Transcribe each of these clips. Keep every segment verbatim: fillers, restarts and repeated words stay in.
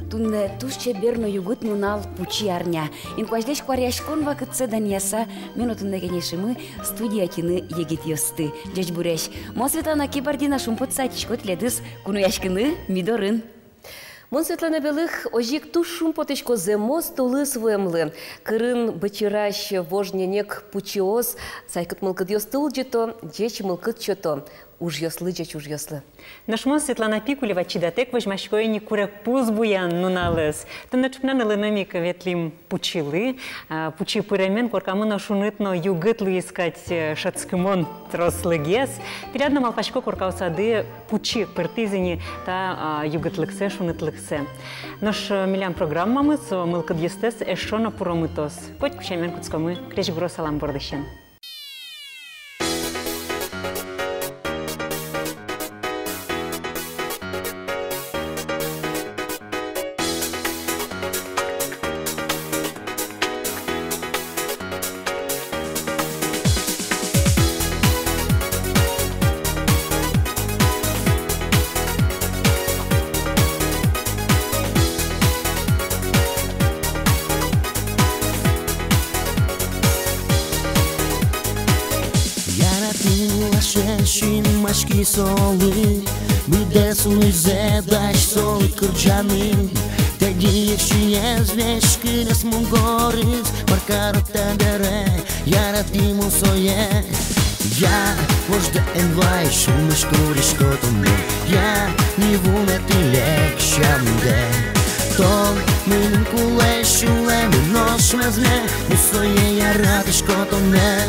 Туннэ туж чебер но югыт нунал, пучи арня. Инкуазьлэсь куаръяськон вакытсэ данъяса, ми но туннэ кенешимы студиятӥ но егитъёсты. Ӟечбуресь! Мон, Светлана Кибардина, шумпотыса ӧтисько тӥледыз кунояськыны ми дорын. Мон, Светлана Белых, озьы ик туж шумпотӥсько зэмос тулыс вуэмлы. Кырын бычырась вож ненег пучиос сайкыт мылкыдъёсты улӟыто, ӟеч мылкыд сёто ужъёслы, ӟеч ужъёслы. Нош мон, Светлана Пикулева, чидатэк возьмасько ини курегпуз буян нуналэз. Туннэ ӵукна нылынымы ик ветлӥм пучилы. А, пучи пыремен коркамы но шуныт но югыт луиз кадь, э, шӧдскымон трослыгес. Тӥляд но, малпасько, коркаосады пучи пыртӥз ини та, а, югытлыксэ, шунытлыксэ. Нош, э, милям программамы со мылкыдъёстэс эшшо но пуромытоз. Котьку сямен кутскомы крезьгуро салам бордысен. Яратӥ нылашен синмаськи солы, быдэс луизэ дась солы кырӟаны. Тӧдьы йырсиез, веськынэз, мугорыз, мар карод табере, яратӥ мон сое. Я, вождэ эн вай, сюлмысь курисько тонэ. Я, ни вунэтӥ лек сямдэ. Тон мыным кулэ сюлэмын, нош мӧзме, мон сое яратӥсько тонэ.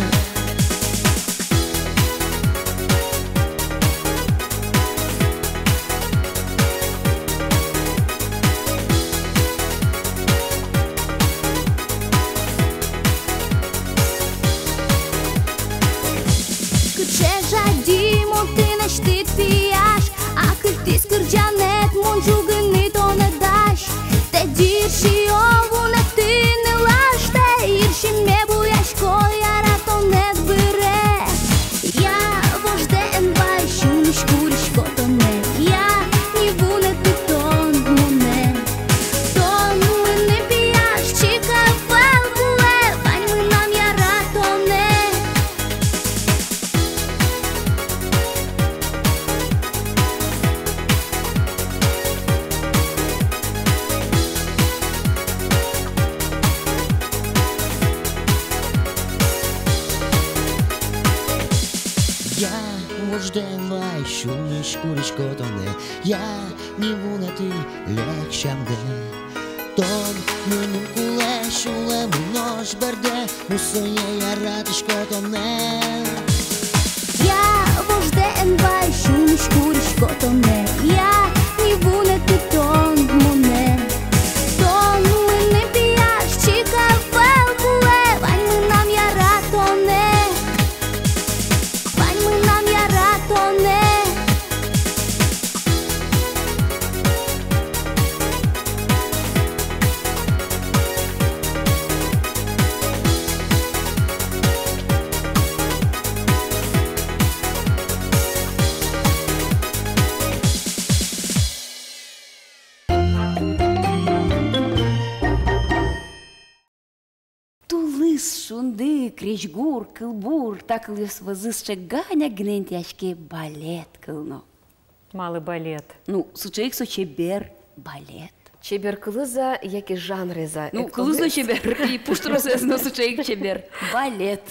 Кыӵе жади мон тынэсьтыд, пияш, акыльтӥз кырӟанэд, мон ӝугыны тонэ дась. Тӧдьы йырсиё, вунэтӥ нылаштэ, йырсиме буясько, яратонэд выре. Я, вождэ эн вай, сюлмысь курисько тонэ. Я, ни вунэтӥ тон монэ. Тон мыным, пияш, чик ӧвӧл кулэ, вань мынам яратонэ. Я, вождэ эн вай, сюлмысь курисько тонэ. Я, ни вунэтӥ лек сямдэ. Тон мыным кулэ сюлэмын, нош бӧрдэ, мон сое яратӥсько тонэ. Я, вождэ эн вай, сюлмысь курисько тонэ. Я, ни вунэтӥ тон монэ. Тон мыным, пияш, чик ӧвӧл кулэ, вань мынам яратонэ. Вань мынам яратонэ. Тулыс, шунды, крезьгур, кылбур — та кылъёс вӧзы сыӵе ганяк гинэ интыяське балет кыл но. Малы балет? Ну, сыӵе ик со чебер балет. Чебер кылыз-а, яке жанрез-а? Ну, кылыз но чебер, и пуштросэз но сыӵе ик чебер. Балет.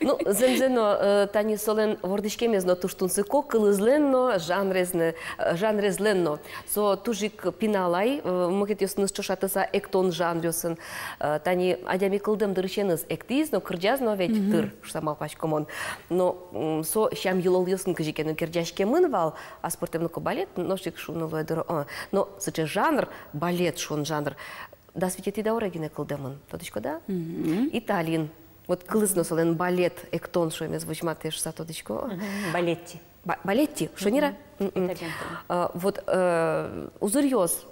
Ну, зэмзэ но, э, тани солэн вордӥськемез но туж тунсыко, кылызлэн но, жанрез но, э, жанрезлэн но. Со туж ик пинал ай, э, мукетъёсыныз ӵошатыса, эктон жанръёсын. Э, тани адями кылдэм дырысеныз эктӥз но, кырӟаз но ведь тыр, шуса малпасько мон. Но, м, со сям-йылолъёсын кызьы ке но герӟаськемын вал, аспӧртэмлыко балет, нош ик шуыны луэ дыр, а. Но сыӵе жанр, балет шуон жанр, дас витетӥ даурэ гинэ кылдэмын, тодӥськод-а? Мгм. Италиын. Вот кылыз но солэн балет, эктон шуэмез возьматэ шуса, тодӥськод-а? Мгм. Балетти. Ба-, балетти, шонер-а? Мгм. Мгм. Итальян кылын. А, вот, э, узыръёс,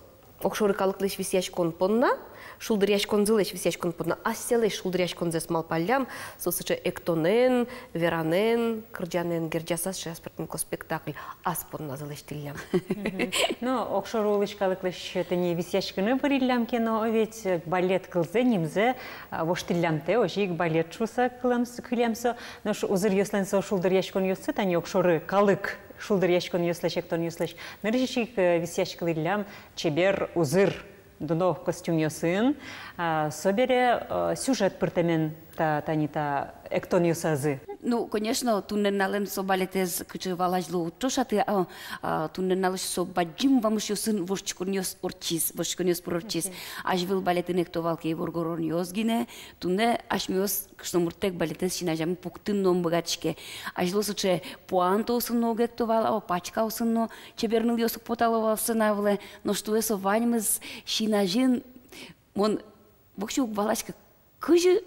Огшоры калыклэсь висъяськон понна, шулдыръяськонзылэсь висъяськон понна, асьсэлэсь шулдыръяськонзэс малпаллям, со сыӵе эктонэн, веранэн, кырӟанэн герӟаса сыӵе аспӧртэмлыко спектакль ас понназы лэсьтӥллям. Но огшоры улӥсь калыклэсь тӥни висъяськыны выриллям ке но, ведь балет кылзэ, нимзэ, а, воштӥллям тэ, озьы ик балет шуыса кылэм с-, кылем со. Нош узыръёслэн со шулдыръяськонъёссы, тани огшоры калык шулдыръяськонъёслэсь, эктонъёслэсь нырысь ик, э, висъяськылӥллям чебер узыр, дуно костюмъёсын, а, собере, э, сюжет пыртэмен та, тани та эктонъёсазы. Ну, конечно, туннэ нуналэн со балетэз кыӵе вал азьло, уд ӵошаты, а, а, туннэ нуналысь со бадӟым вамышъёсын воштӥськонъёс ортчиз, воштӥськонъёс пыр ортчиз. Мгм. Азьвыл балетын экто вал ке воргоронъёс гинэ, туннэ асьмеос кышномурттэк балетэз син азямы пуктыны но ум быгатӥське. Азьло сыӵе пуантосын но уг экто вал, а пачкаосын но, чебер нылъёс уг потало вал сцена вылэ, нош туэ со ваньмыз син азьын, мон воксё уг валаськы, кызьы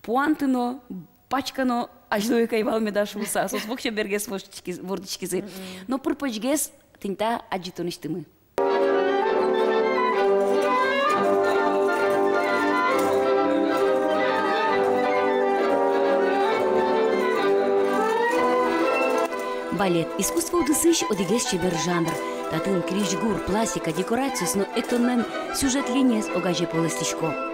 пуанты но, пачка но азьло ик ӧй вал меда шуыса, соос воксё бергес воштӥськиз-, вордӥськизы. Мгм. Но пыр-почгес тӥни та адӟытонысьтымы. Балет — искусство удысысь одӥгез чебер жанр. Татын крезьгур, пластика, декорациос но эктонлэн сюжет линиез огазе пӧлэстӥсько.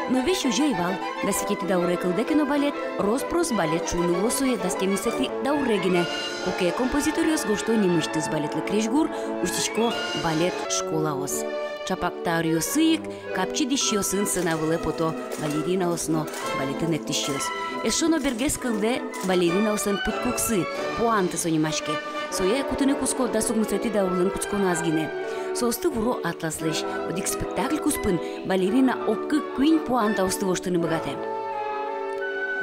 Но весь озьы ӧй вал. Дас витетӥ дауре кылдэ ке но балет, рос-прос балет шуыны луоз сое дас тямысэтӥ дауре гинэ, куке композиторъёс гожто нимысьтыз балетлы крезьгур, усьтӥсько балет школаос. Чапак та аръёсы ик капчи дӥсьёсын сцена вылэ пото балеринаос но балетын эктӥсьёс. Эшшо но бергес кылдэ балеринаослэн пыдкуксы, пуанты со нимаське. Сое кутыны кутско дас укмысэтӥ даурлэн кутсконаз гинэ. Соосты вуро атласлэсь. Одӥг спектакль куспын балерина ог кык-куинь пуантаосты воштыны быгатэ.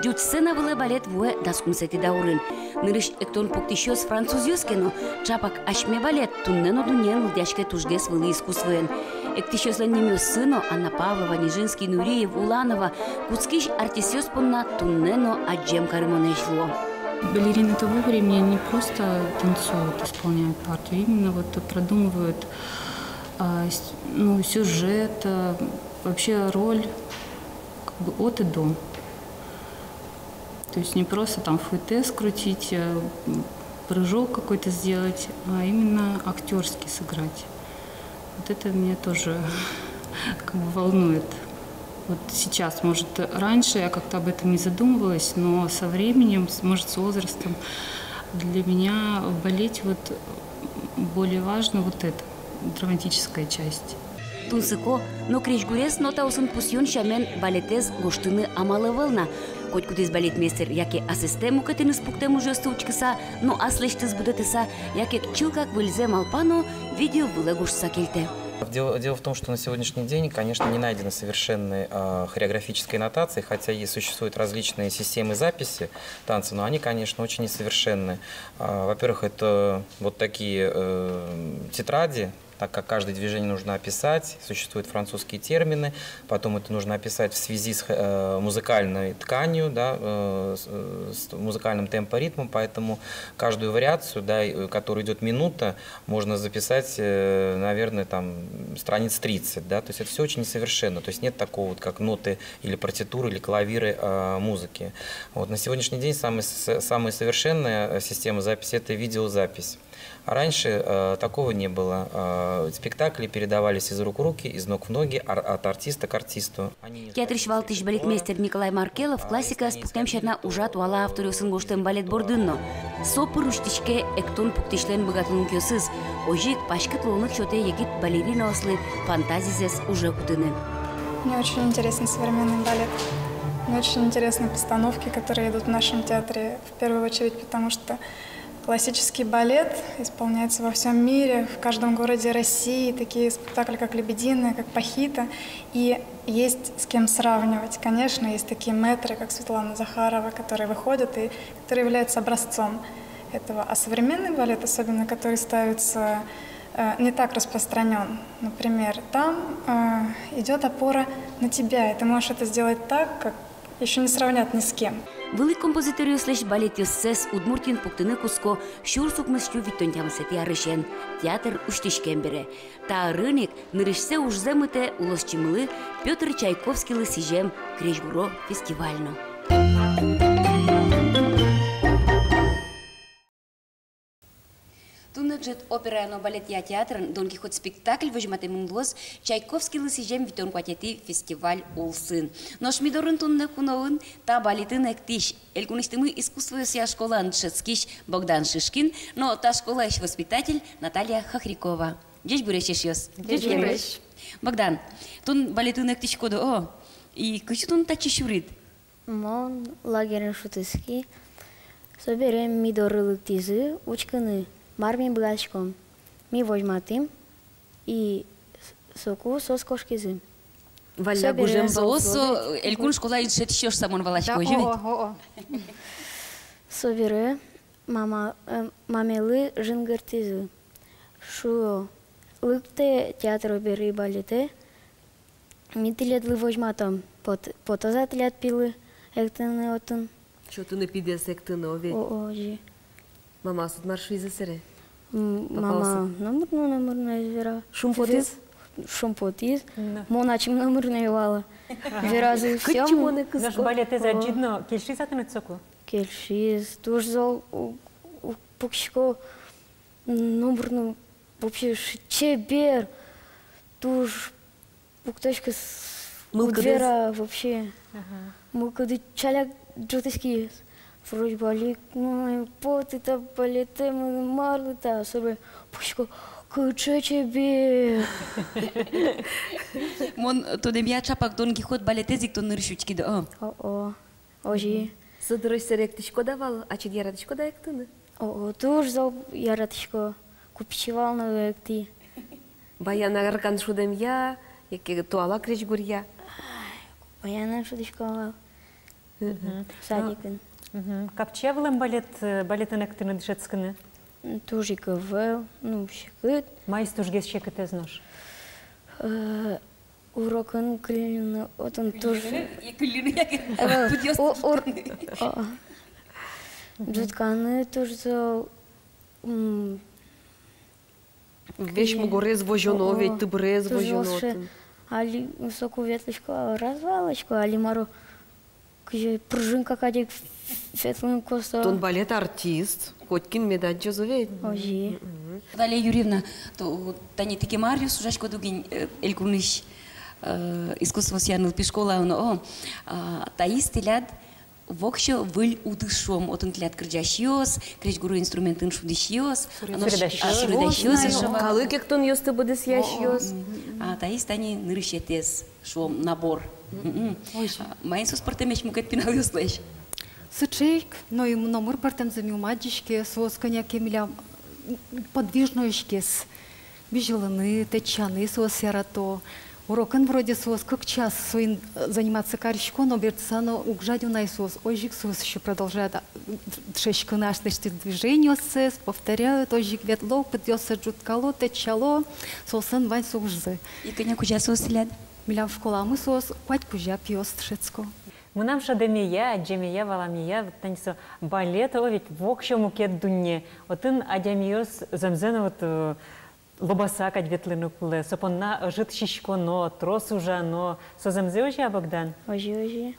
Ӟуч сцена вылэ балет вуэ дас укмысэтӥ даурын. Нырысь эктон пуктӥсьёс французъёс ке но, чапак асьме балет туннэ но дуннеын лыдъяське тужгес вылӥ искусствоен. Эктӥсьёслэн нимъёссы но: Анна Павлова, Нижинский, Нуриев, Уланова, кутскись артистъёс понна туннэ но адӟем карымонэсь луо. Балерины того времени не просто танцуют, исполняют партию, именно вот продумывают, а, с-, ну, сюжет, а, вообще роль, как бы, от и до. То есть не просто там фуэте скрутить, э, м, прыжок какой-то сделать, а именно актёрский сыграть. Вот это меня тоже как бы волнует. Вот сейчас, может, раньше я как-то об этом не задумывалась, но со временем, с-, может, с возрастом для меня в балете вот более важна вот эта драматическая часть. Тунсыко, но крезьгурез нотаосын пусъён сямен балетэз гожтыны амал ӧвӧл на. Котькудӥз балетмейстер яке асэстэ мукетыныз пуктэм ужъёсты учкыса но аслэсьтыз будэтыса, яке чылкак выльзэ малпа но видео вылэ гожтыса кельтэ. Дело, дело в том, что на сегодняшний день, конечно, не найдено совершенной, а, хореографической нотации, хотя и существуют различные системы записи танца, но они, конечно, очень несовершенны. А, во-первых, это вот такие, э, тетради, так как каждое движение нужно описать, существуют французские термины, потом это нужно описать в связи с, э, музыкальной тканью, да, э, с, э, с музыкальным темпоритмом, поэтому каждую вариацию, да, и, э, которая идёт минута, можно записать, э, наверное, там, страниц тридцать, да, то есть это всё очень несовершенно, то есть нет такого вот, как ноты или партитуры, или клавиры, э, музыки. Вот на сегодняшний день самая с-, самая совершенная, э, система записи — это видеозапись. А раньше, э, такого не было. Э, спектакли передавались из рук в руки, из ног в ноги, ар-, от артиста к артисту. Они не... Театрысь валтӥсь балетмейстер Николай Маркелов классикаез пуктэм сяна ужа туала авторъёсын гожтэм балет бордын но. Со пыр усьтӥське эктон пуктӥсьлэн быгатонлыкъёсыз, озьы ик паськыт луонлык сётэ егит балеринаослы фантазизэс уже кутыны. Мне очень интересен современный балет. Мне очень интересны постановки, которые идут в нашем театре, в первую очередь потому, что классический балет исполняется во всём мире, в каждом городе России. Такие спектакли, как «Лебединое», как «Пахита». И есть с кем сравнивать. Конечно, есть такие мэтры, как Светлана Захарова, которые выходят и которые являются образцом этого. А современный балет, особенно который ставится, э, не так распространён. Например, там, э, идёт опора на тебя, и ты можешь это сделать так, как ещё не сравнят ни с кем. Вылӥ композиторъёслэсь балетъёссэс Удмуртиын пуктыны кутско сюрс укмыссю витьтон тямысэтӥ арысен, театр усьтӥськем бере. Та арын ик нырысьсэ ужзэ мытэ улосчимылы Пётр Чайковскийлы сӥзем крезьгуро фестиваль но. Туннэ ӝыт операя но балетъя театрын «Дон Кихот» спектакль возьматэмын луоз Чайковскийлы сӥзем витьтон куатетӥ фестиваль улсын. Нош ми дорын туннэ куноын та балетын эктӥсь, элькунысьтымы искусствоосъя школаын дышетскись Богдан Шишкин но та школаысь воспитатель Наталья Хохрякова. Ӟечбуресь, эшъёс! Ӟечбуресь! Богдан, тон балетын эктӥськод, о? И кызьы тон татчы сюрид? Мон лагерьын шутӥськи. Собере ми доры лыктӥзы учкыны, мар ми быгатӥськом. Ми возьматӥм, и с-, соку соос кошкизы. Валля. Собере гужем вал. Соос, со, элькун школаын дышетӥсьёс шуса мон валасько, озьы вет? О, о, о. Собере мама, э, мамелы жингыртӥзы. Шуо: лыктэ театр оперы и балетэ, ми тӥледлы возьматом, пот-, потоз-а тӥляд пилы эктыны отын? Сётыны пидэс эктыны, о ведь? О, о, озьы. Мамаосыд мар шуизы сэре? М, папаосыд? Мама номыр но, номыр но ӧз вера. Шумпотӥз? Ве-, шумпотӥз. Но. Мон ачим номыр но ӧй вала. Веразы всё. Кытчы мон ӧй кыско. Нош балетэз адӟид но, кельшиз-а тыныд соку? Кельшиз. Туж зол у-, у-, пуксисько. Номыр но вообще ш-, чебер. Туж пуктӥськиз. Мылкыдыз? Уд вера вообще. Ага. Мылкыды чаляк ӝутӥськиз. Вроде балик, ну, и поты та балетэ, мар та, особенно пуксисько, кыӵе чебер. Мон тодэмъя, чапак Дон Кихот балетэз ик тон нырысь учкид, о? О, о. Озьы. Со дырозь сэре эктӥськод-а вал, ачид яратӥськод-а эктыны? О, о, туж зол яратӥсько. Куке пичи вал но, эктӥ. Баян аркан шудэмъя, яке туала крезьгуръя? Баянэн шудӥсько вал. Мгм. Садикын. Мгм. Капчи-а вылэм балет, э, балетын эктыны, дышетскыны? Туж ик ӧвӧл, ну, секыт. Маиз тужгес секытэз нош? Э, Урокын кылльыны отын туж. Кылльыны, и кылльыны яке, э, пыдъёсты, о, ур-, ӝутканы. О. Ӝутканы туж зол, м, весь мугорез возёно, о, о, ведь тыбырез туж возёно зол отын. Али соку ветлӥсько, раз валасько, али мар-о. Кызьы пружинка кадь ик ветлыны косо. Тон балет артист, котькин мед адӟоз ведь. Озьы. Мгм. Наталья Юрьевна, то, тани тӥ кема аръёс ужаськоды гинэ, э, элькунысь, э, искусствоосъя нылпи школаын, о, а, таиз тӥляд воксё выль удыс, шуом, отын тӥляд кырӟасьёс, крезьгуро инструментын шудӥсьёс, суредасьёс, суредасьёс, калык эктонъёсты быдэсъясьёс. О, о. А таиз тани нырысетӥез, шуом, набор. Мгм. Ой, а, маин соос пӧртэмесь мукет пиналъёслэсь? Сыӵе ик, но и номыр пӧртэмзы ми ум адӟиське, соос кӧня ке милям, м, подвижноесь ке. Бызьылыны, тэтчаны соос ярато. Урокын вроде соос кык час соин, э, заниматься карисько, но бертыса но уг жадё на ай соос, озьы ик соос ещё продолжают, а, дышетскыны аслэсьтыз движениоссэс, повторяют, озьы ик ветло, пыдъёссэс ӝуткало, тэтчало, соослэн вань со ужзы. И кӧня кузя соос тӥляд? Милям школамы соос куать кузя пиос дышетско. Мынам шӧдэмея, адӟемея, валамея, вот тани со балет, о, ведь воксё мукет дунне. Отын адямиос зэмзэ но вот, э, лобаса кадь ветлыны кулэ. Со понна ӧжыт сиськоно, трос ужано. Со зэмзэ озьы-а, Богдан? Озьы, озьы.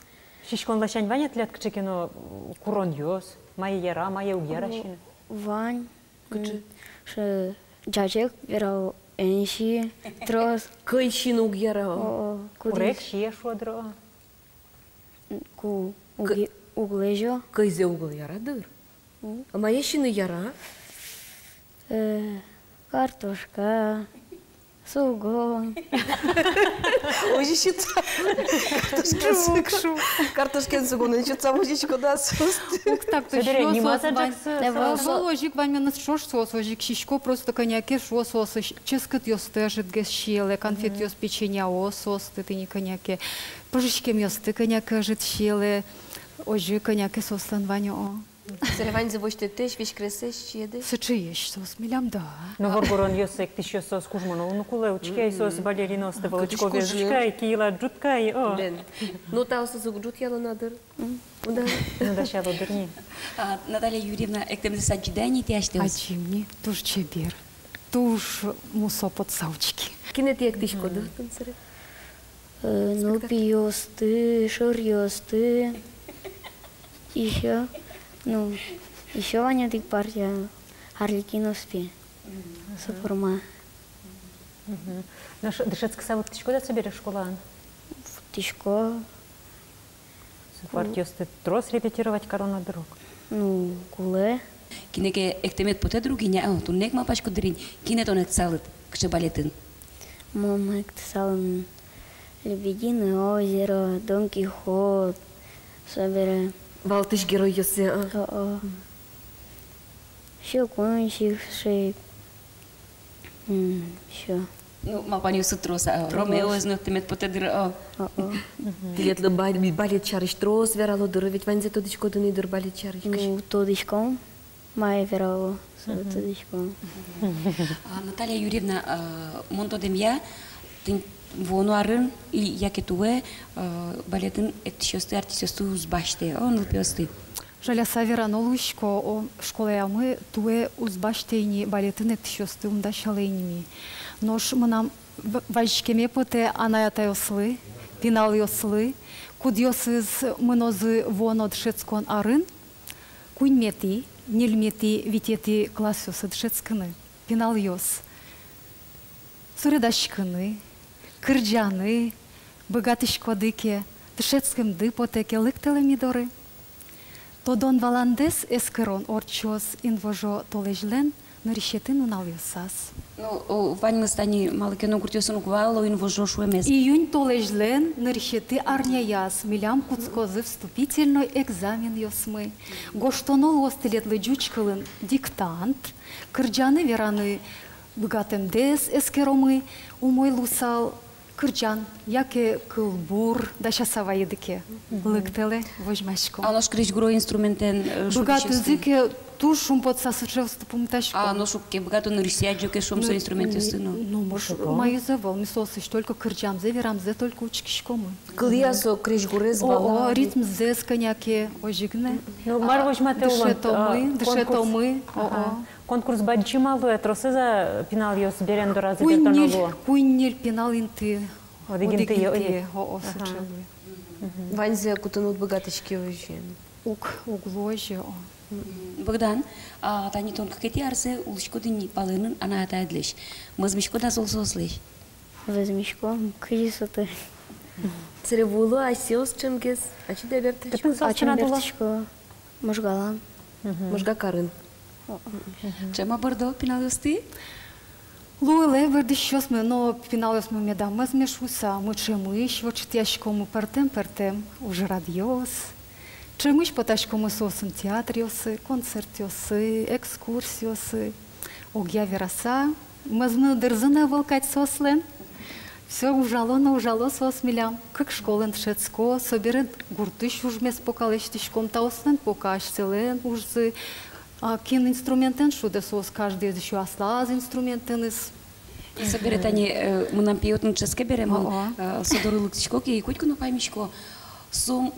Сиськон ласянь вань-а тӥляд кыӵе ке но, э, куронъёс? Мае яра, мае уг яра сиыны? Вань. Кыӵе? М, ш-, ӟазег верало, эн си, трос. Кӧй сиыны уг яра. О, о, кудӥз. Курег сие, шуо дыр, о. Ку-, уг-, уг лэзё. Кӧйзэ уг яра дыр. М. А мае сиыны яра? Э, картошка, сугон. Озьы сиыса. Картошкаен сугон. Картошкаен сугонэн сиыса озьы сиськоды-а соосты? Уг, так-то сиё соос вань. Зол озьы ик ваньмыныз ӵош соос озьы ик сисько, просто кӧня ке, шуо, соос ческытъёсты ӧжытгес сиелэ, конфетъёс, печеньеос соосты тӥни кӧня ке. Пыжиськемъёсты кӧня ке ӧжыт сиелэ, озьы кӧня ке соослэн вань, о. Сэре ваньзэ возьтэтысь, веськресэсь сиеды? Сыӵеесь соос милям, да. Но воргоронъёс, эктӥсьёс соос кужмо но луыны кулэ, учкы ай, соос балеринаосты, а, волочко, кытысь кужы, весь учкы ай, киыла ӝуткы ай, о. Бен. Но таосыз уг ӝутъяло на дыр. М. Ну да. Ну да, сяло дыр ни. А, Наталья Юрьевна, эктэмзэс адӟиды-а ни тӥ асьтэос? Адӟим ни, туж чебер, туж мусо потса учки. Кинэ тӥ эктӥськоды тунсыре? Э, ну, спектакль. Пиосты, шоръёсты. Ещё, ну, ещё вань одӥг партия, Арлекин Оспи. Мгм. Со пӧрма. Мгм. Нош дышетскыса вуттӥськод-а собере школаын? Вуттӥсько. Со партиосты трос репетировать кароно дыр ук. Ну, кулэ. Кинэ ке эктэмед потэ дыр ук ини, а, туннэ ик малпаськод дыр ини, кинэ тон эктысалыд, кыӵе балетын? Мон эктысал «Лебединое озеро», «Дон Кихот», собере. Валтӥсь геройёссэ, а? О-о. «Щелкунчик», ши-, м, ещё. Ну, малпанъёсыд трос, а, трос. «Ромеоез» но эктэмед потэ дыр, а. О-о. Мгм. Тӥледлы баль-, балет сярысь трос верало дыр, ведь ваньзэ тодӥськоды ни дыр балет сярысь. Ну, тодӥськом, мае верало, со тодӥськом. Мгм. А, Наталья Юрьевна, а, мон тодэмъя, тӥни вуоно арын и яке туэ, а, балетын эктӥсьёсты, артистъёсты уз басьтэ, о, нылпиосты. Жаляса верано луисько, о, школаямы туэ уз басьтэ ини балетын эктӥсьёсты, ум дасялэ ини ми. Нош мынам в-, вазиськеме потэ анай-атайёслы, пиналъёслы, кудъёсыз мынозы вуоно дышетскон арын куиньметӥ, ньыльметӥ, витетӥ классъёсы дышетскыны. Пиналъёс, суредаськыны, кырӟаны быгатӥськоды ке, дышетскемды потэ ке, лыктэлэ ми доры. Тодон-валандэс эскерон ортчоз инвожо толэзьлэн нырысетӥ нуналъёсаз. Ну, о, ваньмыз тани малы ке но гуртъёсын уг вало инвожо шуэмез. Июнь толэзьлэн нырысетӥ арняяз милям кутскозы вступительной экзаменъёсмы. Гожтоно луоз тӥледлы ӟуч кылын диктант, кырӟаны-вераны быгатэмдэс эскеромы, умой луысал кырӟан яке кылбур дасяса вайиды ке. Мгм. Лыктэлэ, возьмаськом. А нош крезьгуро инструментэн, э, шудӥсьёсты? Быгатӥзы ке, туж шумпотыса сыӵе выступым таськом. А нош уг ке быгато, нырысьсэ адӟо ке, шуом, со инструментъёсты но. Ну, мыш-, маиз ӧвӧл, ми соосысь только кырӟамзэ, верамзэ только учкиськомы. Кылъя со крезьгурез, о, вала, о, ритмзэс кӧня ке, озьы гинэ. Ну, мар возьматэ улон, дышетомы, а, конкурс, дышетомы, о, о. Ага. Конкурс бадӟым-а луэ, тросэз-а пиналъёс берен доразы бертоно луо? Куинь-ньыль, куинь-ньыль пинал инты. Одӥг интые, одӥг интые, о, о, ага, сыӵе луэ. Мгм. Ваньзэ кутыны уд быгатӥське озьы? Уг, уг луы озьы, о. Мгм. Богдан, а тани тон кыкетӥ арзэ улӥськод ини Палэнын анай-атаедлэсь. Мӧзмиськод-а зол соослэсь? Возьмисько, кызьы со тӥ. Сэре вуыло асьсэос ӵемгес, ачид-а бертэ? Тыпын соос тынад уло? Ачим бертӥсько Можгалан. Мгм. Можга карын. О. Мгм. Ӵем-а бӧрдо пиналъёсты? Луылэ бӧрдӥсьёсмы, но пиналъёсмы меда мӧзме шуыса, ми ӵемысь ортчытъяськомы пӧртэм-пӧртэм ужрадъёс. Ӵемысь потаськомы соосын театръёсы, концертъёсы, экскурсиосы. Огъя вераса, мӧзмыны дырзы но ӧвӧл кадь соослэн. Всё, ужало но ужало соос милям. Кык школаын дышетско, собере гуртысь ужмес пока лэсьтӥськом, таослэн пока асьсэлэн ужзы. А кин инструментэн шудэ, соос каждыез ещё аслаз инструментэныз. Собере тани, э, мынам пие отын дышетске бере, мон, о-о, э, со доры лыктӥсько ке, и котьку но паймисько. Со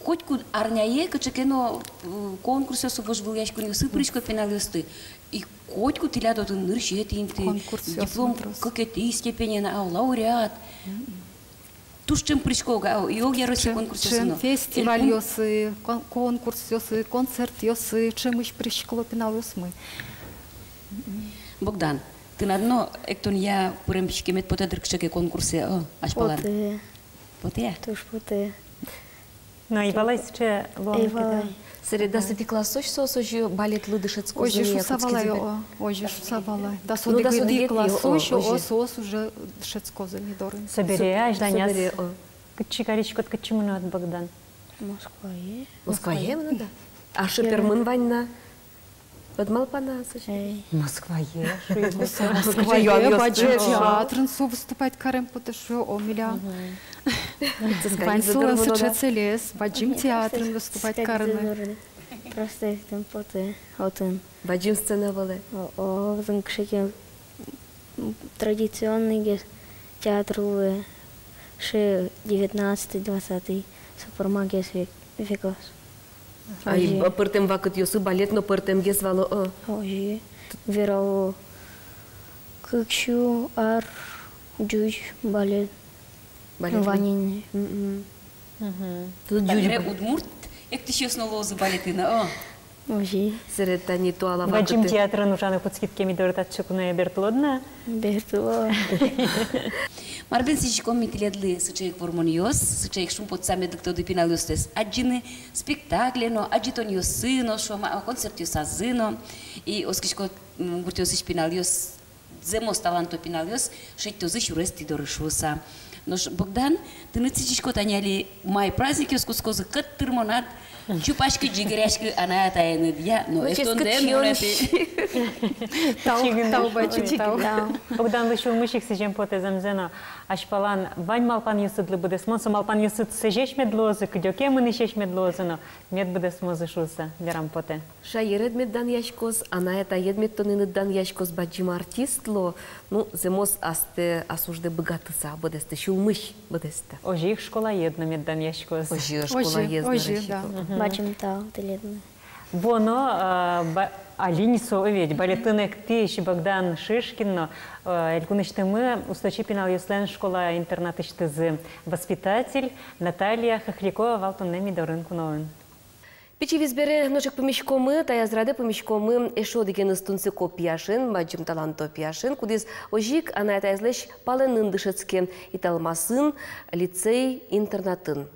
котьку арняе кыӵе ке но, э, конкурсъёсы, вожвылъяськонъёсы пырисько пиналъёсты. И котьку тӥляд отын нырысетӥ инты, диплом кыкетӥ степенен, а, лауреат. Мгм. Туж ӵем пырисько, ог-, а, и огъя Россия конкурсъёсы но. Ӵем фестивальёсы, кон-, конкурсъёсы, концертъёсы ӵемысь пыриськыло пиналъёсмы. Богдан, тынад но эктонъя пыремиськемед потэ дыр кыӵе ке конкурсэ, о, азьпалан? Потэ. Потэ-а? Туж потэ. Но ӧй валай сыӵе луонлык, ӧй валай. Сэре дасэтӥ классозь соос озьы балетлы дышетскозы? Озьы шуыса валай, о, озьы шуыса валай. Дас одӥгетӥ классозь, о, соос уже дышетскозы ми дорын. Собере, азьланяз. Собере, о. Кытчы кариськод, кытчы мынод, Богдан? Москвае. Москвае мынод-а? А шыпер мын вань на? Ӧд малпа на сыӵе? Эй. Москвае, шуэ. Москвае, бадӟым театрын со выступать карем потэ, шуэ, о, милям. Мгм. Вань солэн сыӵе целез, бадӟым театрын выступать карыны. Просто эктыны потэ отын. Бадӟым сцена вылэ. О, о, отын кыӵе ке, м, традиционный гес театр луэ, шуэ, девятнадцатый, двадцатый, со пӧрмагес век-, векос. Ай, озьы. Пӧртэм вакытъёсы балет но пӧртэмгес вал-а? Озьы. Верало, кык сю ар ӟуч балет. Балет вань ини. Мгм. Мгм. Туж ӟуч. Табере удмурт эктӥсьёс но луозы балетын, о. Озьы. Сэре тани туала вакытэ. Бадӟым театрын ужаны кутскид ке, ми доры татчы куное бертылод на? Бертыло. Мар бен сӥзиськом ми тӥледлы? Сыӵе ик вормонъёс, сыӵе ик шумпотыса мед лыктоды пиналъёстэс адӟыны, спектакле но, адӟытонъёсы но, шуом-а, концертъёсазы но. И оскисько, м, гуртъёсысь пиналъёс, зэмос таланто пиналъёс шедьтозы сюрес тӥ доры шуыса. Нош, Богдан, тыныд сӥзисько, тани али май праздникъёс кутскозы, кӧт тырмонад чупаськы, ӟыгыръяськы анай-атаеныд, я, но эктон дэмын ӧтӥ. Тау, тау, бадӟым тау. Богданлы сюлмысь ик сӥзем потэ зэмзэ но. Азьпалан вань малпанъёсыдлы быдэсмон, со малпанъёсыд сӥзесь мед луозы, кыдёке мынӥсесь мед луозы но, мед быдэсмозы шуыса верам потэ. Шаеред мед данъяськоз, анай-атаед мед тонэныд данъяськоз, бадӟым артист луо, ну, зэмос астэ, ас уждэ быгатыса быдэстэ, сюлмысь быдэстэ. Озьы ик школаед но мед данъяськоз. Озьы, школаед но, озьы, да. Мгм. Бадӟым тау тӥледлы. Вуоно, а, ба-, али ни со ведь балетын эктӥсь Богдан Шишкин но, а, элькунысьтымы Усточи пиналъёслэн школа-интернатысьтызы воспитатель Наталья Хохрякова вал туннэ ми дорын куноын. Пичи вис бере нош ик пумиськомы, таяз радэ пумиськомы эшшо одӥгеныз тунсыко пияшен, бадӟым таланто пияшен, кудӥз озьы ик анай-атаезлэсь палэнын дышетске Италмасын, лицей-интернатын.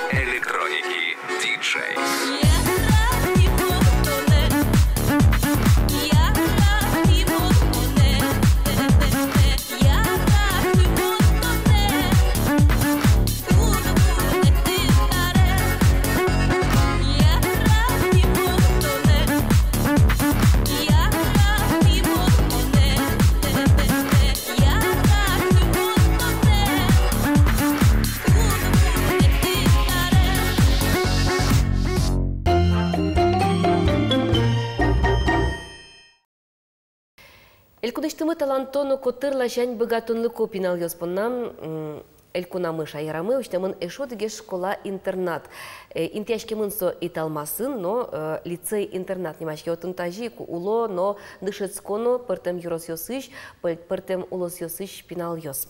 Электроники диджей. Элькунысьтымы таланто но котыр ласянь быгатонлыко пиналъёс понна, м, элькунамы, шаерамы усьтэмын эшшо одӥгез школа-интернат. Э, интыяськемын со Италмасын но, э, лицей-интернат нимаське. Отын тазьы ик уло но дышетско но пӧртэм ёросъёсысь, пӧ-, пӧртэм улосъёсысь пиналъёс.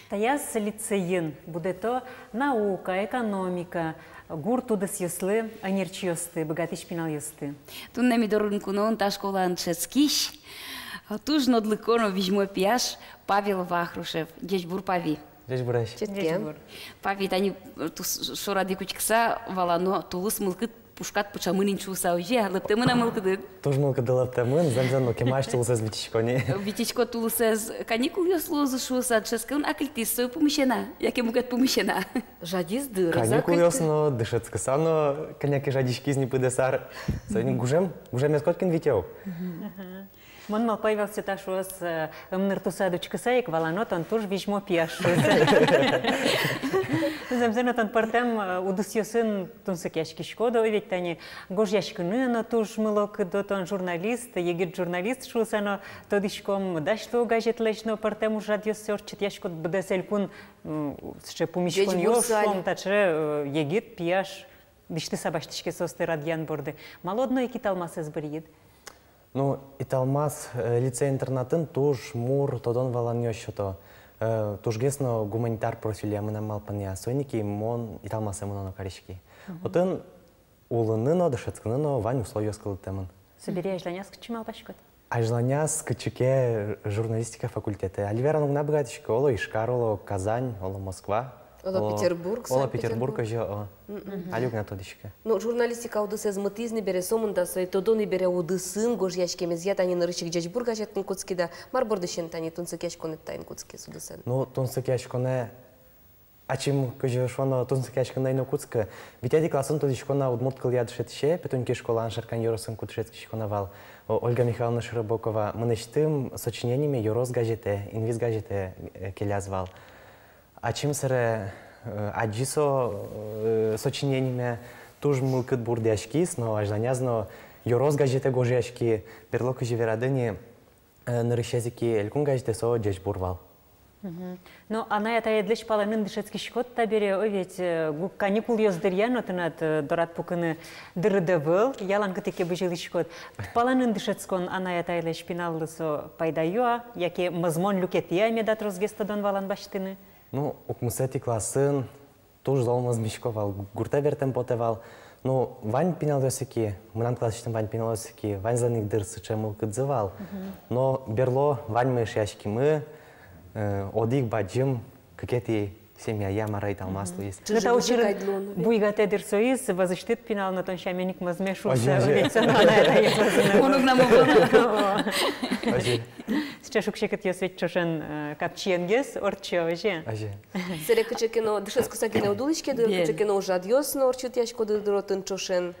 Таяз лицейын будэто наука, экономика, гурт удысъёслы ӧнерчиосты, быгатӥсь пиналъёсты. Туннэ ми дорын куноын та школаын дышетскись, туж нодлыко но визьмо пияш Павел Вахрушев. Ӟечбур, Пави. Ӟечбуресь. Ӟечбур. Пави, тани, э, тус шорады кутскыса валано, тулыс мылкыд пушкад пыӵамын ини шуыса, озьы-а, лыктэмын-а мылкыдыд? Туж мылкыды лыктэмын, зэмзэ но, кемалась тулысэз витисько ни. Витиськод тулысэз, каникулъёс луозы шуыса, дышетскыны ак кельтӥз, со пумысен-а, яке мукет пумысен-а? Жадиз дыр. Каникулъёс но, дышетскыса но кӧня ке жадиськиз ни быдэс ар. Соин ик гужем, гужемез котькин витё. Мон малпай вал, Света шуоз, э, ымныртыса, учкыса ик, валано, тон туж визьмо пияш шуыса. Зэмзэ но, тон пӧртэм, э, удысъёсын тунсыкъяськиськод, ой, ведь тани гожъяськыны но туж мылокыдо, тон журналист, егит журналист шуыса но тодӥськом, «Дась луэ» газетлэсь но пӧртэм ужрадъёссэ ортчытъяськод, быдэс элькун, м, сыӵе пумиськонъёс, шуом, таӵе, э, егит пияш дӥсьтыса басьтӥське соосты радъян борды. Малы одно ик «Италмасэз» бырйид? Ну, «Италмас», э, лицей-интернатын туж мур тодон-валанъёс сёто. Э, тужгес но гуманитар профилья мынам малпанъя. Соин ик мон «Италмасэ» мыноно кариськи. Отын улыны но, дышетскыны но вань условиос кылдытэмын. Собере азьланяз кытчы малпаськод? Азьланяз кытчы ке журналистика факультетэ. Али вераны уг на быгатӥськы, оло Ижкар, оло Казань, оло Москва. Оло Петербург, оло Петербург, Санкт-Петербург. Озьы, о. Али уг на тодӥськы. Ну, журналистика удысэз мытӥз ни бере, сомында сое тодо ни бере, удысын гожъяськемезъя, тани нырысь ик «Ӟечбур» газетын кутскид-а, мар бордысен тани тунсыкъяськонэд таин кутскиз удысын? Ну, тунсыкъяськонэ, ачим, кызьы шуоно, тунсыкъяськонэ но кутскы. Витетӥ классын тодӥсько на удмурт кылъя дышетӥсе, Петуньки школаын, Шаркан ёросын кут дышетскисько на вал, о, Ольга Михайловна Широбокова. Мынэсьтым сочинениме «Ёрос» газетэ, «Инвис» газетэ, э, келяз вал. Ачим сэре, э, адӟи со, э, сочинениме, туж мылкыд бурдъяськиз, но азьланяз но «Ёрос» газетэ гожъяськи, берло, кызьы верады ни, э, нырысез ик «Элькун» газетэ, со «Ӟечбур» вал. Но анай-атаедлэсь палэнын дышетскиськод табере, о, ведь, э, гу-, каникулъёс дыръя но тынад, э, дорад пукыны дырыд ӧвӧл, ялан кытӥ ке бызьылӥськод. Палэнын дышетскон анай-атайлэсь пиналлы со пайдаё-а, яке мӧзмон люкетэ-а меда тросгес тодон-валан басьтыны? Ну, укмысэтӥ классын туж зол мӧзмисько вал, гуртэ бертэм потэ вал. Ну, вань пиналъёс ик, мынам классысьтым вань пиналъёс ик, ваньзылэн ик дыр сыӵе мылкыдзы вал. Но берло ваньмы эшъяськимы, э, одӥг бадӟым, кыкетӥ семьяя, мар-а, «Италмас» луиз. Ну, та учырын буйгатэ дыр соиз, вӧзысьтыд пинал но тон сямен ик мӧзме шуыса. Озьы, озьы. Ведь со но анай-атаез вӧзын. Мон уг на мон. Озьы. Сыӵе шуг-секытъёс ведь ӵошен, э, капчиенгес ортчо, озьы. Озьы. Сэре кыӵе ке но дышетскыса гинэ уд улӥське дыр, кыӵе ке но ужрадъёс но ортчытъяськоды дыр отын ӵошен.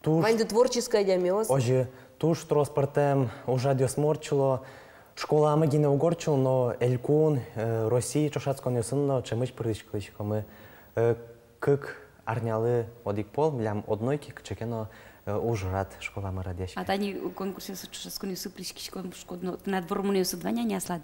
Туж. Ваньды творческой адямиос. Озьы, туж трос пӧртэм ужрадъёсмы ортчыло. Школамы гинэ уг ортчыло, но элькун, э, Россия ӵошатсконъёсын но ӵемысь пыриськылӥськомы. Э, кык арнялы одӥг пол милям одно ик кыӵе ке но, э, ужрад школамы радъяське. А тани конкурсъёсы, ӵошатсконъёсы пыриськиськод но, тынад вормонъёсыд вань-а ни аслад?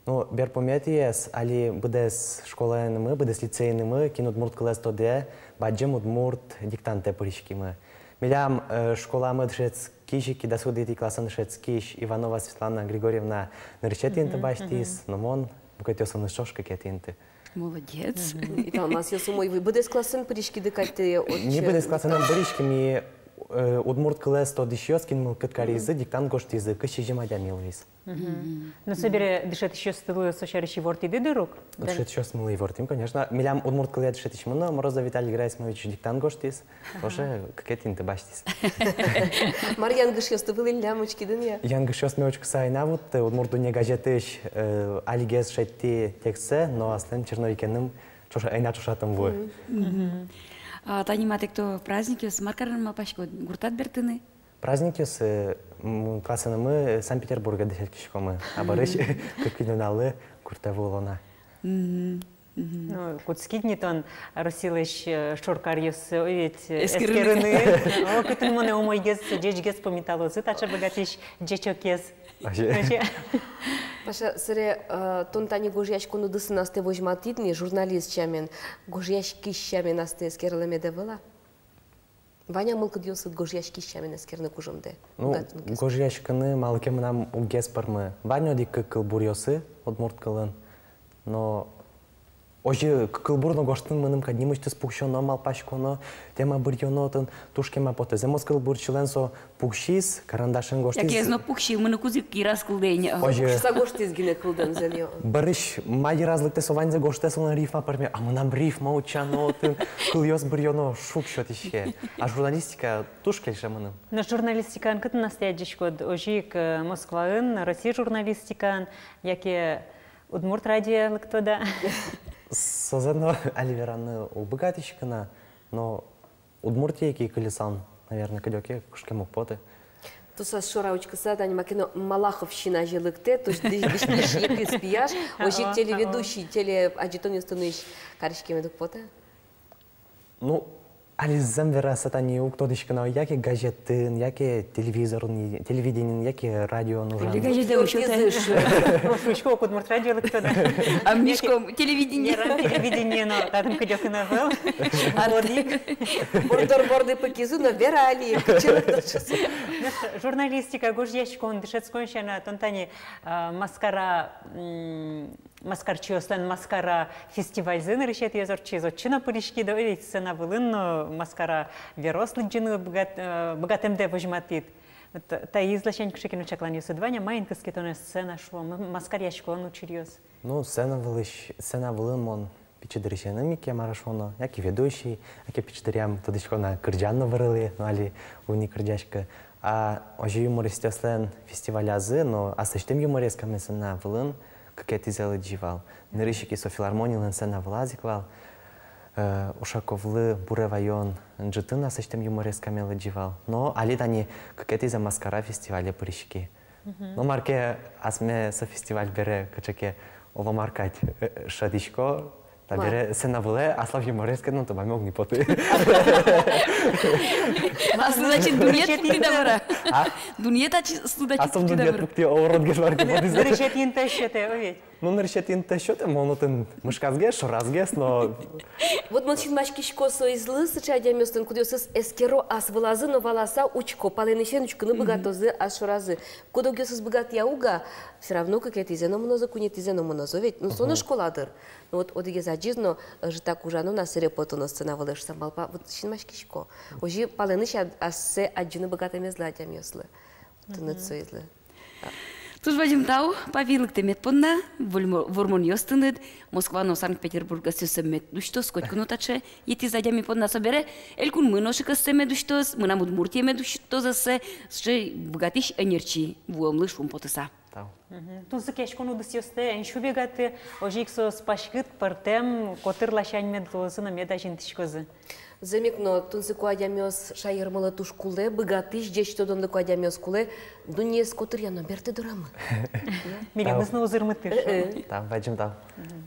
Ну, берпуметӥез, али быдэс школаенымы, быдэс лицеенымы, кин удмурт кылэз тодэ, бадӟым удмурт диктантэ пыриськимы. Милям, э, школамы дышетскись ик, дас одӥгетӥ классын дышетскись Иванова Светлана Григорьевна нырысетӥ инты басьтӥз, но мон мукетъёсыныз ӵош кыкетӥ инты. Молодец. Мгм. «Италмасъёс» умой вуиз. Быдэс классын пыриськиды кадь тӥ отчы? Ми быдэс классын ӧм пыриськы, ми, э, удмурт кылэз тодӥсьёс, кин мылкыд каризы, диктант гожтӥзы, кызь сизьым адями луиз. Мгм. Ну, собере дышетӥсьёстылы со сярысь ивортӥды дыр ук? Дышетӥсьёсмылы ивортӥм, конечно. Милям удмурт кылъя дышетӥсьмы но, Морозов Виталий Герасимович, диктант гожтӥз. Тоже кыкетӥ инты басьтӥз. Мар, янгышъёсты вылӥллям учкиды ни-а? Янгышъёсме учкыса ӧй на вутты, «Удмурт дунне» газетысь, э, алигес шедьтӥ текстсэ, но аслым черновикеным ӵош-, ӧй на ӵошатом вуы. Мгм. А тани матэк то праздникъёс, мар карыны малпаськод, гуртад бертыны? Праздникъёсы, м, классэнымы Санкт-Петербурге дышетскиськомы. А бӧрысь кык-куинь нуналлы гуртэ вуыло на. Мгм. Мгм. Ну, кутскид ни тон Россилэсь, э, шоркаръёссэ, ой, ведь, э, эскерыны. Эскерыны. О, кытын монэ умойгес, ӟечгес пумиталозы таӵе быгатӥсь ӟечокез. Вообще. Вообще. Паша, сэре, э, тон тани гожъяськон удысын астэ возьматӥд ни, журналист сямен, гожъяськись сямен астэ эскерылэмед ӧвӧл-а? Вань-а мылкыдъёсыд гожъяськись сямен эскерыны кужымдэ? Ну, гожъяськыны малы ке мынам уг гес пӧрмы. Вань одӥг-кык кылбуръёсы удмурт кылын, но Озьы к-, кылбур но гожтыны мыным кадь нимысьтыз пуксёно, малпаськоно, тема бырйоно, отын туж кема потэ. Зэмос кылбурчилэн со пуксиз, карандашен гожтӥз. Яке ӧз но пуксьы, мыным кудӥз ик йыраз кылдэ ини. Озьы. Пуксьыса гожтӥз гинэ кылдэм, зэм-а. Бӧрысь ма йыраз лыктэ, со ваньзэ гожтэ, солэн рифма пӧрме, а мынам рифма утчано, отын кылъёс бырйоно, шуг сётӥське. А журналистика туж кельше мыным. Но журналистикаын кытын астэ адӟиськод? Озьы ик, э, Москваын, Россия журналистикаын, яке Удмурт радио лыктод-а? Созэ но али вераны уг быгатӥськы на, но Удмуртие ик кыльысал, наверное, кыдёке кышкем уг поты. Туж ас шора учкыса, тани маке но Малаховщина азе лыктэ, туж ды-, дӥсь-, дӥсьлыкыс пияш, озьы ик телеведущий, телеадӟытонъёсты нуись кариськемед уг поты-а? Ну, али зэм вераса, тани уг тодӥськы на, яке газетын, яке телевизорын, телевидениын, яке радиоын ужан. Или газетын уг тодӥськы. Шуисько, удмурт радио лыктоно. А мишком телевидение. Ярам, телевидение но татын кыдёкын ӧвӧл. Артык. Бордор борды пыкизы но вера али, кыӵе лыктоз. Журналистика, гожъяськон, дышетскон сяна, тон тани, а, Маскара, м, Маскарчиослэн Маскара фестивальзы нырысетӥез ортчиз, отчы но пыриськид, ой, ведь сцена вылын но Маскара верос лыдӟыны быгат-, э, быгатэмдэ возьматӥд. Вот, э, таиз ласянь кыӵе ке но чакланъёсыд вань-а, маин кыске тонэ сцена, шуом, м-, маскаръяськон учыръёс? Ну, сцена вылысь, сцена вылын мон пичи дырысеным ик, мар-а шуоно, яке ведущий, яке пичи дыръям, тодӥсько на, кырӟан но вырылӥ, но али уг ни кырӟаськы. А озьы юмористъёслэн фестивалязы но аслэсьтым юморескаме сцена вылын кыкетӥзэ лыдӟи вал. Нырысь ик со филармонилэн сцена вылаз ик вал. Э, Ушаковлы «Буре ваён» ӝытын аслэсьтым юморескаме лыдӟи вал. Но али тани кыкетӥзэ Маскара фестивале пыриськи. Мгм. Но мар ке асме со фестиваль бере кыӵе ке оло мар кадь, э, шӧдӥсько, табере сцена вылэ аслам юморескеме но тубаме уг ни поты. Аслыд ачид дунъет пуктӥд-а, мар-а? А? Дунъет ачид, аслыд ачид пуктӥд-а, мар-а? Аслым дунъет пуктӥ, ӧвӧл-а, гес мар ке потӥз. Нырысетӥ интыез сётэ, ой, ведь. Ну, нырысетӥ интыез сётэ, мон отын мышкасгес, шорасгес но. Вот мон синмаськисько соизлы, сыӵе адямиослы, кудъёсыз эскеро ас вылазы но валаса учко, палэнысен учкыны быгатозы ас шоразы. Куд-огъёсыз быгатъя уг-а, всё равно кыкетӥзэ но мынозы, куинетӥзэ но мынозы ведь. Ну, со но школа дыр. Ну, вот одӥгез адӟиз но, ӧжытак ужано на, сэре потоно сцена вылэ шуса малпа, вот синмаськисько. Озьы палэнысь ад-, ассэ адӟыны быгатэмезлы адямиослы. Тыныд соизлы. Туж бадӟым тау, Павел, лыктэмед понна. Вурмо-, вормонъёс тыныд Москва но Санкт-Петербург ӧссэ мед усьтоз, котьку но таӵе йӧтӥз адями понна. Собере элькунмы но ик ӧссэ мед усьтоз, мынам Удмуртие мед усьтоз ӧссэ, сыӵе быгатӥсь ӧнерчи вуэмлы, шуом, потыса. Тау. Мгм. Тунсыкъяськон удысъёстэ эн сю быгаты, озьы ик соос паськыт, пӧртэм, котыр ласянь мед луозы но мед азинтӥськозы. Зэм ик но, тунсыко адямиос шаермылы туж кулэ, быгатӥсь, ӟеч тодонлыко адямиос кулэ, дуннеез котыръя но бертэ дорамы. Милемыз но узырмытӥз. Э-э. Тау, бадӟым тау. Мгм.